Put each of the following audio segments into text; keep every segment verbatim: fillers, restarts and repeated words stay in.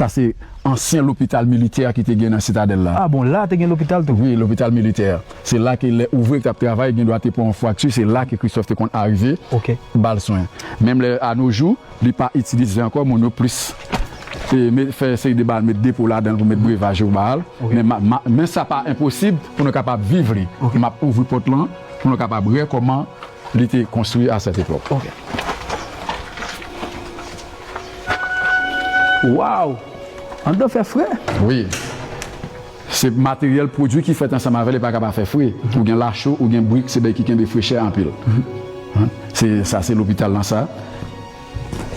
Sa se ansyen lopital militè ki te gen nan Sitadèl la. Ah bon, la te gen lopital tou? Wi, lopital militè. Se la ke lè ouvrye ki t ap travay, gen dwa te pran yon frakti, se la ke Kristòf te konn arive Ok. ba l swen. Menm lè a no jou, li pa itilize ankò, moun yo plis e, met, fè seri de ba l, met depo ladan l pou met brevaj yo ba l. Ok. Men, ma, ma, men sa pa enposib pou nou kapab viv li. Ok. M ap ouvri pòt lan pou nou kapab wè kòman li te konstwi a sèt epòk. Ok. Waw! Anndan fè fre? Wi. Se materyèl, pwodui ki fèt ansanm avè l, li pa ka pa fè fre. Ou gen lacho, ou gen brik, se bagay ki kenbe frechè anpil. Hein? Se, sa se lopital lan sa.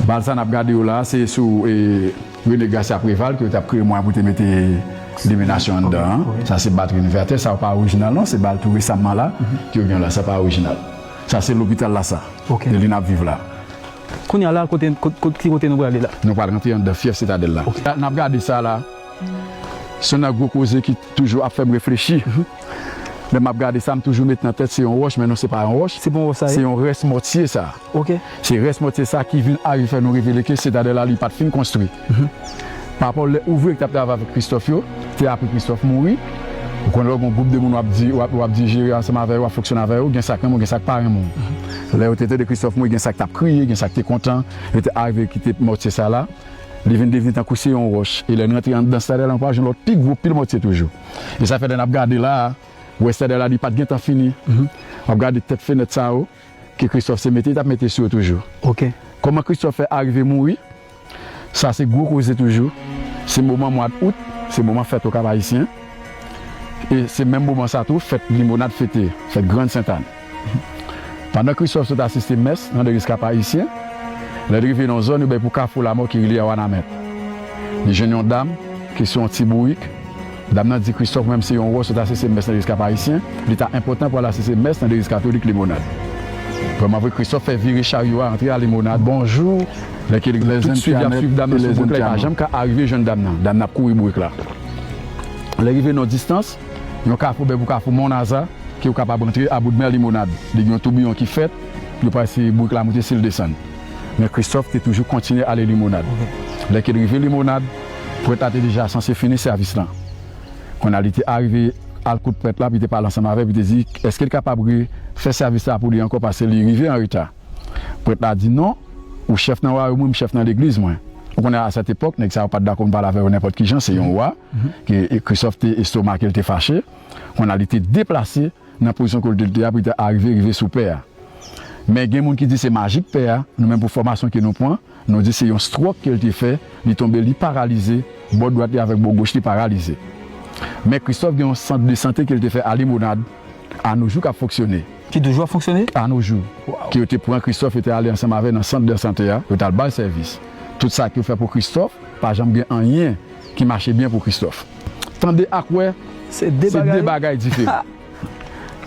Bal sa n ap gade yo la, se sou e, René Garcia Préval ke yo t ap kreye mwayen pou te mete liminasyon anndan an. Ok, ok. Sa se batri envètè, sa pa orijinal non, se bal tou resaman la ke yo gen la, sa pa orijinal. Sa se lopital la sa. Ok. E li n ap viv la. Kounye a la, kote, kot, kot, ki kote nou prale la? Nou pral rantre anndan fyèf Sitadèl la. Ok. N ap gade sa la. Se yon gwo koze ki toujou ap fè m reflechi. Lè m ap gade sa, m toujou met nan tèt se yon wòch, men non, se pa yon wòch. Se pa yon wòch sa ye? Se yon rès mòtye sa. Ok. Se rès mòtye sa ki vin arive fè nou revele ke Sitadèl la, li pa t fin konstwi. Parapò lè ouvrye ki t ap travay avèk Kristòf yo, te apre Kristòf mouri. Ou konnen lè w gen yon gwoup de moun w ap di, w ap, w ap dijere ansanm avè yo, w ap fonksyone avè yo, gen sa k renmen w, gen sa k pa renmen w. Lè yo te tande Kristòf mouri, gen sa k t ap kriye, gen sa k te kontan. Yo te arive kite mòtye sa la. Li vin devni tankou se yon wòch. E lè n rantre anndan Sitadèl la, nou pral jwenn lòt pi gwo pil mòtye toujou. E sa fè lè n ap gade la a, ou wè Sitadèl la, li pa t gentan fini. W ap gade tèt fenèt sa yo, ke Kristòf te mete, li t ap mete sou yo toujou. Ok. Kòman Kristòf fè arive mouri? Sa se gwo koze toujou. Se moman mwa d out, se moman fèt Okap Ayisyen. E se menm moman sa tou, fèt Limonad fete, fèt Grann Sentàn. Pandan Kristòf sot asiste mès nan legliz Kap Ayisyen, lè l rive nan yon zòn, yo bay pou Kafou Lamò ki rele a Wanament. Li jwenn yon dam ki sou yon ti bourik. Dam nan di Kristòf, mwen menm se yon wòch sot asiste mès nan legliz Kap Ayisyen, li ta enpòtan pou al asiste mès nan legliz katolik Limonad. Vrèman vre, Kristòf fè vire charyo a, antre a Limonad. Bonjou. Lè ke tout swiv y ap swiv dam nan sou bourik la, li pa janm ka arive jwenn dam nan. Dam nan ap kouri bourik la. Lè rive nan yon distans, yon kafou, bè pou kafou Monnaza, ke w kapab rantre a Boudmè Limonad. Li gen yon toubiyon ki fèt, yo pa eseye bourik la moute si l desann. Men Kristòf te toujou kontinye ale Limonad. Lè ke l rive Limonad, prèt la te deja sanse fini sèvis lan. Kounye a li te arive al kote prèt la, pou li te pale ansanm avè l, pou li te di, èske l kapab refè sèvis la pou li ankò, paske li rive an reta. Prèt la di, non, ou chèf nan wayòm mwen, m chèf nan legliz mwen. Ou konnen a sèt epòk, nèg sa yo pa t dakò pou m pale avè yo nenpòt ki jan, se yon wa, ke Kristòf te estomake, l te fache. Kounye a li te deplase nan pozisyon ke l te ye a pou li te arive rive sou pè a. Men gen moun ki di se majik pè a, nou menm pou fòmasyon ke nou pran, nou di se yon stròk ke l te fè, li tonbe, li paralize, bò dwat li avèk bò goch li paralize. Men Kristòf gen yon sant de sante ke l te fè a Limonad, a no jou k ap fonksyone. Ki toujou ap fonksyone? A no jou. Waw. Ke yo te pran Kristòf, yo te ale ansanm avè l nan sant de sante a, yo t al ba l sèvis. Tout sa ke yo fè pou Kristòf, pa janm gen anyen ki mache byen pou Kristòf. Tande ak wè, se de bagay diferan.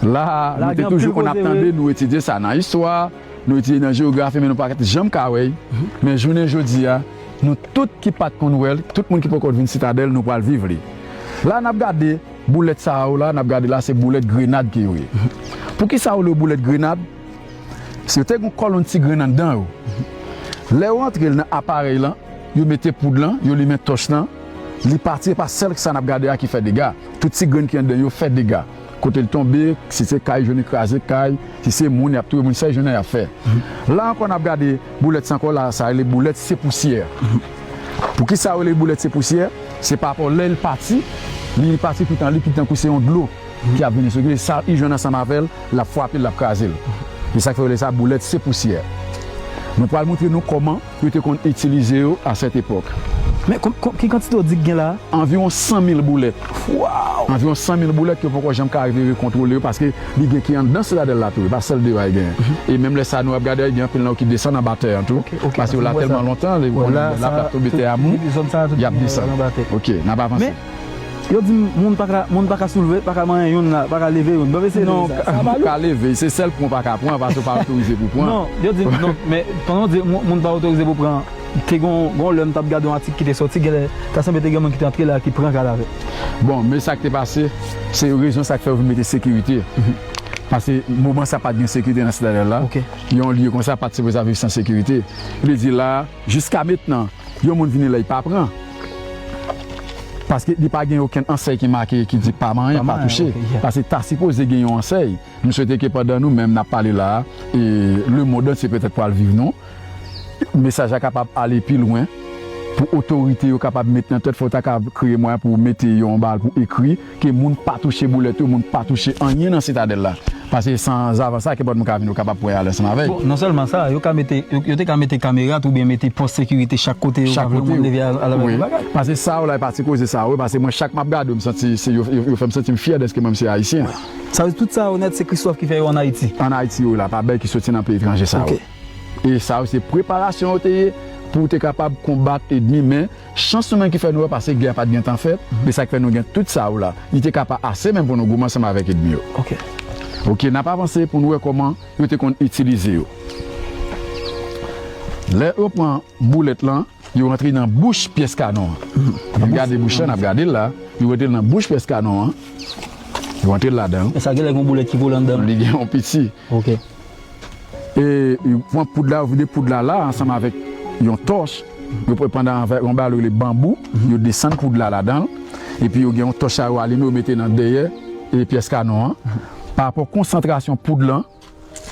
La, nou te toujou konn ap tande, nou etidye sa nan istwa, nou etidye nan jewografi, men nou pa t janm ka wè l. Men jounen jodi a, nou tout ki pa t konn wè l, tout moun ki poko vin Sitadèl, nou pral viv li. La, n ap gade boulèt sa yo la, n ap gade la, se boulèt grenad ke yo ye. Poukisa yo rele yo boulèt grenad? Si yo te gen yon kòlonn ti grenn anndan yo, lè yo antre l nan aparèy lan, yo mete poud lan, yo limen tòch lan, li pati, e pa sèl sa n ap gade a ki fè dega. Tout ti grenn ki anndan yo fè dega. Kote l tonbe, si se kay, jwenn li kraze kay, si se moun, y ap touye moun, sa yo jwenn nan y ap fè. La ankò, n ap gade boulèt sa ankò la, sa rele boulèt se pousyè. Poukisa yo rele boulèt se pousyè? Se parapò lè l pati, li pati toutan, li ki tankou se yon dlo ki ap vini sou li, sa li jwenn ansanm avè l, l ap frape l, l ap kraze l. E sa k fè yo rele sa boulèt se pousyè. Nou pral montre nou kòman yo te konn itilize yo a sèt epòk. Men kon, kon, ki kantite w di k gen la a? Anviwon san mil boulèt. Waw! Anviwon san mil boulèt ke yo poko janm ka rive rekontwole yo, paske li gen ki anndan Sitadèl la tou, e pa sèl deyò a li genyen. E menm lè sa nou ap gade a, gen anpil nan yo ki desann anba tè an tou, paske yo la tèlman lontan, lè yo konn lè lapli ap tonbe, tè a mou, y ap desann. Ok, n ap avanse. Yo di m, moun pa ka, moun pa ka soulve, pa ka manyen youn la, pa ka leve youn. Bon, mesye, non, ka leve, se sèl pran w pa ka pran, paske w pa otorize pou pran. Non, yo di m, non, men pandan w di moun, moun pa otorize pou pran, te gon, gon lè m t ap gade yon atik ki te sòti, genlè, ta sanble te gen moun ki te antre la, ki pran kadav. Bon, men sa k te pase, se rezon sa k fè yo vin mete sekirite. Paske moman sa pa t gen sekirite nan Sitadèl la. Ok. Yon lye konsa pa t sipoze ap viv san sekirite. Li di la, jiska mentnan, yon moun vini la, li pa pran. Paske li pa gen okenn ansèy ki make, ki di pa manyen, pa touche. Paske ta sipoze gen yon ansèy. M swete ke pandan nou menm n ap pale la a, e lemonn antye petèt pral viv nou, mesaj la kapab ale pi lwen, pou otorite yo kapab met nan tèt, fò ta ka kreye mwayen pou mete yon bagay pou ekri ke moun pa touche boulèt yo, moun pa touche anyen nan Sitadèl la. Paske san zavan sa, kenpòt moun ka vin, yo kapab pran ale ansanm avèk. Bon, non sèlman sa, yo ka mete, yo, yo te ka mete kamera tou, oubyen mete pòs sekirite chak kote yo, chak kote moun leve al, al avèk yon bagay. Paske sa yo la, e pa ti koze sa yo, paske mwen, chak m ap gade yo, m santi, se, yo, yo, yo fè m santi m fyè dèske mwen, m se Ayisyen. Sa vle di tout sa yo nèt, se Christophe ki fè yo ann Ayiti? Ann Ayiti, wi, la, pa bèy ki soti nan peyi etranje sa yo. E sa yo, se preparasyon yo te ye pou te kapab konbat ènmi, men chans nou menm ki fè nou wè, paske gè a pa t gentan fèt, e sa k fè nou gen tout sa yo la. Li te ka pa ase menm pou nou goumen ansanm avèk ènmi yo. Ok, n ap avanse pou nou wè kòman yo te konn itilize yo. Lè yo pran boulèt lan, yo rantre nan bouch pyès kanon an. N ap gade bouch la, n ap gade l la. Yo rantre nan bouch pyès kanon an. Yo rantre l ladan. E sa genlè gen yon boulèt ki kole anndan l. Li gen yon piti. Ok. E yo pran poud la, yo vide poud la la ansanm avèk yon tòch. Yo pran pandan avèk yon bagay yo rele banbou, yo desann poud la ladan l. Epi yo gen yon tòch sa yo alime, yo mete nan dèyè e pyès kanon an. Parapò konsantrasyon poud lan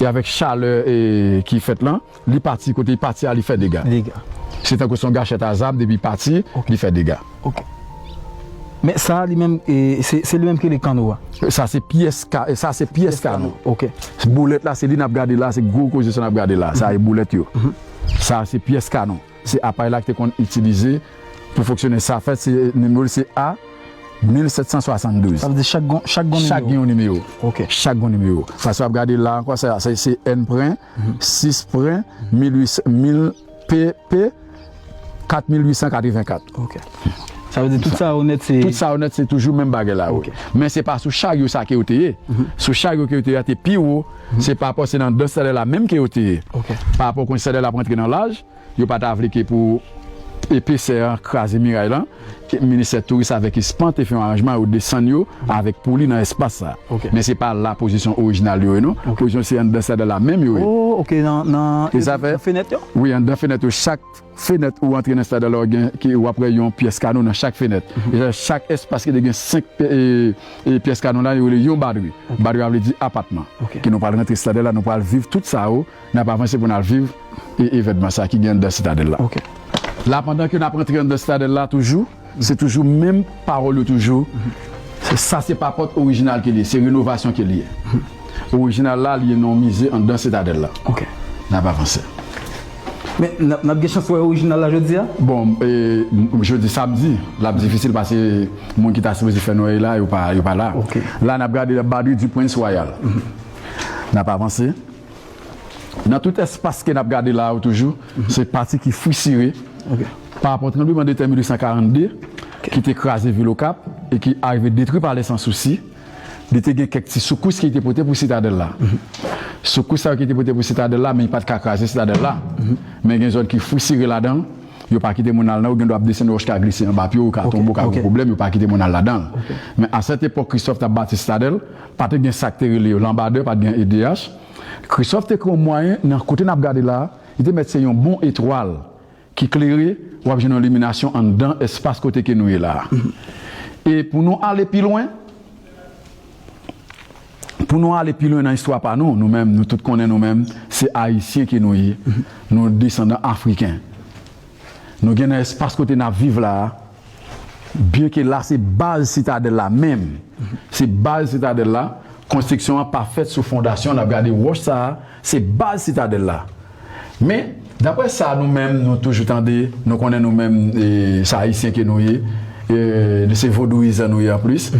e avèk chalè e ki fèt lan, li pati, kote li pati a, li fè dega. Dega. Se tankou se yon gachèt a zam, depi li pati, li fè dega. Ok. Men sa a li menm, e, se, se li menm ki rele kanno a. Sa se pyès ka, sa se pyès kanon. Ok. Boulèt la, se li n ap gade la, se gwo koze sa n ap gade la. Sa e boulèt yo. Sa se pyès kanon. Se aparèy la ki te konn itilize pou fonksyone. Sa fèt, se nimewo l se A mil sèt san swasanndouz. Sa vle di chak gon, chak gon nimewo. Chak gen yon nimewo. Ok. Chak gen yon nimewo. Sa, si w ap gade la ankò, sa, sa se N pren, sis pren, mil uit san, mil P P, kat mil uit san katrevenkat. Ok. Sa vle di tout sa yo nèt se... Tout sa yo nèt se toujou menm bagay la, wi. Ok. Men se pa sou charyo sa ke yo te ye. Sou charyo ke yo te ye a te pi wo, se pa rapò se nan anndan Sitadèl la menm ke yo te ye. Ok. Pa rapò kounye Sitadèl la ap rantre nan laj, yo pa ta vle ke pou epesè an kraze miray lan. Ministè Touris avèk SPAN te fè yon aranjman, yo desann yo avèk pouli nan espas sa. Ok. Men se pa la pozisyon orijinal yo ye, non. Ok. Pozisyon se anndan Sitadèl la menm yo ye. Oh, ok, nan, nan, e sa fè, nan fenèt yo? Wi, anndan fenèt yo. Chak fenèt ou antre nan Sitadèl la, ou gen, ki, w ap wè yon pyès kanon nan chak fenèt. E sa, chak espas ki te gen senk pye-, e, e pyès kanon la, yo rele yon badri. Ok. Badri a vle di apatman. Ok. Ke nou pral rantre Sitadèl la, nou pral viv tout sa yo, n ap avanse pou n al viv e, evènman sa ki gen anndan Sitadèl la. Ok. La, pandan ke n ap rantre anndan Sitadèl la toujou, se toujou menm pawòl yo toujou. Se, sa se pa pòt orijinal ke li ye, se renovasyon ke li ye. Orijinal la, li ye nan yon mize anndan Sitadèl la. Ok. N ap avanse. Men, n ap, n ap gen chans wè orijinal la jodi a? Bon, e, m-, jodi samdi, l ap difisil paske moun ki ta sipoze fè nou wè la, yo pa, yo pa la. Ok. La, n ap gade la Badri du Prince Royal. N ap avanse. Nan tout espas ke n ap gade la yo toujou, se pati ki fisire pa rapò tranblemanntè mil uit san karannde ki te kraze vil Okap e ki arive detwi Palè Sansousi. Li te gen kèk ti soukous ke li te pote pou Sitadèl la. Soukous sa yo ki te pote pou Sitadèl la, men li pa t ka kraze Sitadèl la. Men gen zòn ki fisire ladan l. Yo pa kite moun al nan, ou gen dwa ap desann, wòch ka glise anba pye w, ou ka tonbe, ou ka gen pwoblèm, yo pa kite moun al ladan l. Men a sèt epòk, Christophe t ap bati Sitadèl, pa te gen sa k te rele yo lanbadè, pa t gen E D H. Christophe te kreye yon mwayen, nan kote n ap gade la, li te mèt se yon bon etwal ki klere, w ap jwenn yon liminasyon anndan espas kote ke nou ye la a. E pou nou ale pi lwen, pou nou ale pi lwen nan istwa pa nou, nou menm, nou tout konnen nou menm, se Ayisyen ke nou ye. Nou desandan Afriken. Nou gen nan espas kote n ap viv la a, byenke la se baz Sitadèl la menm. Se baz Sitadèl la, konstriksyon an pa fèt sou fondasyon, n ap gade wòch sa a, se baz Sitadèl la. Men, daprè sa nou menm, nou toujou tande, nou konnen nou menm, e, se Ayisyen ke nou ye, e, se vodouyizan nou ye anplis.